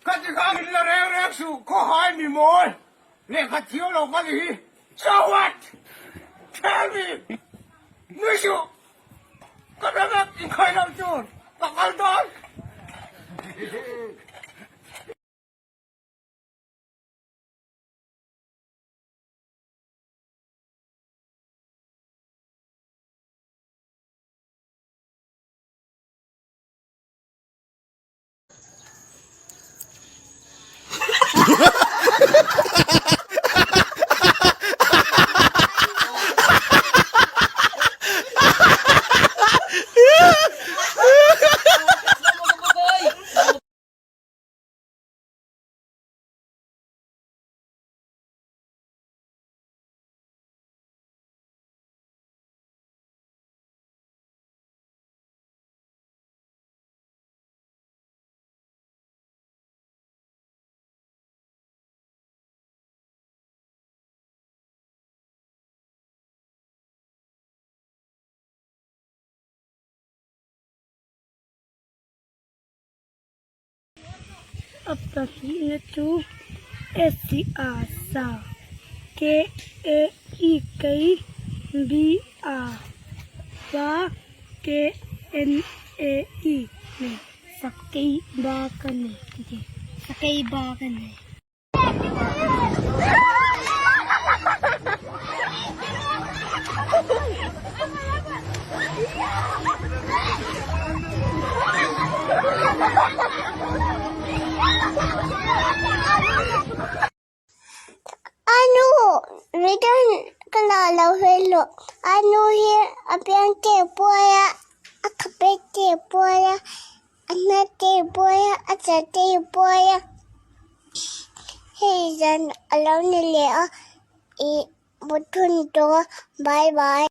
Ka ti kha in la reng reng suh, khawhai mi mawl, lehkha thiam lo ka ni hi, so what? Tell me! Nui suh, ka hre vek, inkhai loh tur, ka kal dawn. A pahnihna chu S A sa K A E K B A ba K N A E nei sakei ba ka nei tih sakei ba ka nei. Anu return ka la lo hlei lo anu hi a biang te buai a a khabe te buai a a hna te buai a a chal te buai a hei zan a lo ni leh a ih mut hun tawh a bye bye.